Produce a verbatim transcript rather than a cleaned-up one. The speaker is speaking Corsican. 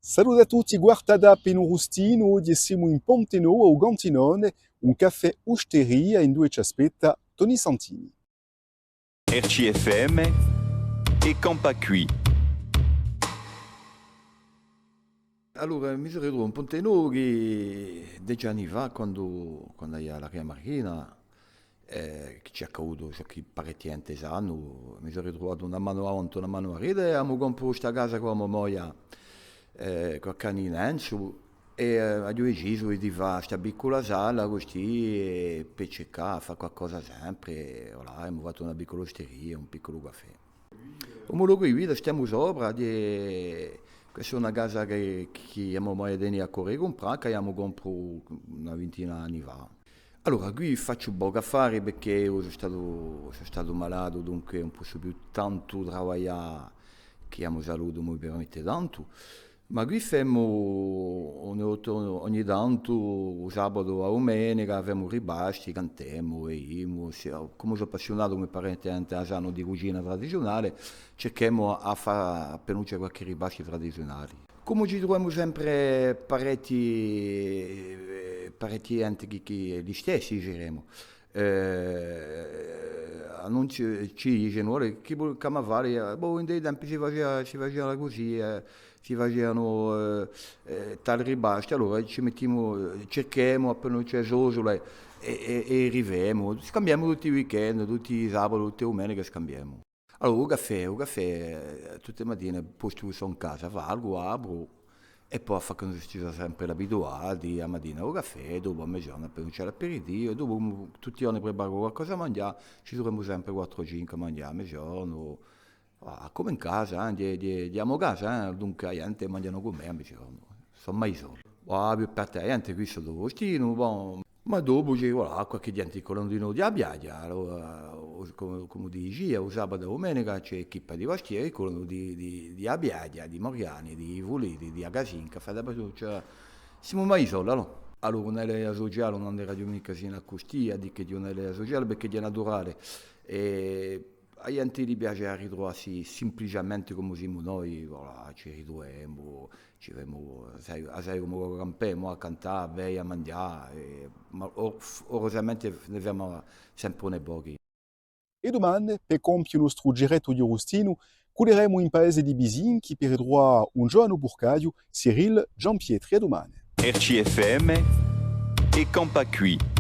Salute à tutti, quarta tappa in u Rustinu, oghje simu in Ponte Novu à u Cantinone, un caffè usteria induve ci aspetta Toni Santini. R C F M, è campà quì. Allora, mi sò ritrovu in Ponte Novu chì dece anni fà, quandu, quandu avia a Remarina, eh, chì ci hè accadutu, ciò chì parechji ghjente sanu, mi sò ritruvatu una manu avanti, una manu arretu, è emu compru sta casa cù a mo moglia, eh, qualchì annu innanzu, è, eh, aghju decisu di fà sta piccula sala cusì, è per circà à fà qualcosa sempre, è voilà, emu fattu una piccula usteria, un picculu caffè. U mo locu di vita, stemu sopra, hè, questa hè una casa chì, chì a mo moglia tenia à core di cumprà, chì avemu compru una vintina d'anni fà. Allora, quì facciu pocu affari perchè eiu sò statu, sò statu malatu, dunque ùn possu più tantu travaglià, chì a mo salute ùn mi permette tantu. Ma quì femu ogni, ogni tantu, u sabatu o a dumenica, femu ripasti, cantemu, beimu, sì, cum'è sò appassiunatu, cum'è parechji ghjente a sanu, di cucina tradiziunale, circhemu à fà appinuccia qualchì ripasti tradiziunali. Cum'è ci truvemu sempre parechji, eh, parechji ghjente chì, chì, listessi, diceremu. Eh, annunzi-, ci dicenu, "Ora, chì vo-, chì emu à fà?" Eh, bò, in i tempi si facia, si facia cusì, eh, si facianu, eh, eh, tali ripasti, allora ci mettimu, eh, circhemu appinuccia e sosule è, è, è rifemu. Scambiemu tutti i weekend, tutti i sabati, tutte e dumeniche scambiemu. Allora, u caffè, u caffè, eh, tutte e matine, postu chì sò in casa, falgu, apru, è po à fà cum'è si era sempre abituati, a matina u caffè, dopu à meziornu appena ci hè l'aperitivu, è dopu, mm, tutti i ghjorni preparu qualcosa à manghjà, ci truvemu sempre quattru o cinque à manghjà à meziornu, ah, cum'è in casa, eh, di, di, di a mo casa, eh, dunque a ghjente manghjanu cù mè à meziornu, sò mai solu. Ah, a più parte a ghjente quì sò di u Rustinu, bon. Ma dopu ci hè, voilà, qualchì ghjente chì colanu dinù di a piaghja, allora, eh, o, cum'è, cum'è dicia, u sabatu è a dumenica ci hè equipa di Bastia chì colanu di, di, di a piaghja, di Moriani, di Fuleti, di a Casinca, fà dapertuttu, cioè, simu mai soli, allora. Allora, ùn hè a sociale, ùn anderaghju micca sinu à custì, à dì chì ùn hè a sociale, perchè hè naturale. È a ghjente li piace à ritruvassi simpliciamente cum'è simu noi, voilà, ci ritruvemu, ci femu, sai, sai cum'è campemu, à cantà, à beie, à manghjà, è, ma o-, urosamente ne femu sempre un pocu. È dumane, per compie u nostru girettu di Rustinu, culeremu in paese di Bisinchi per ritruvà un giovanu purcaghju, Cyril Giampietri, à dumane. R C F M, è campà quì.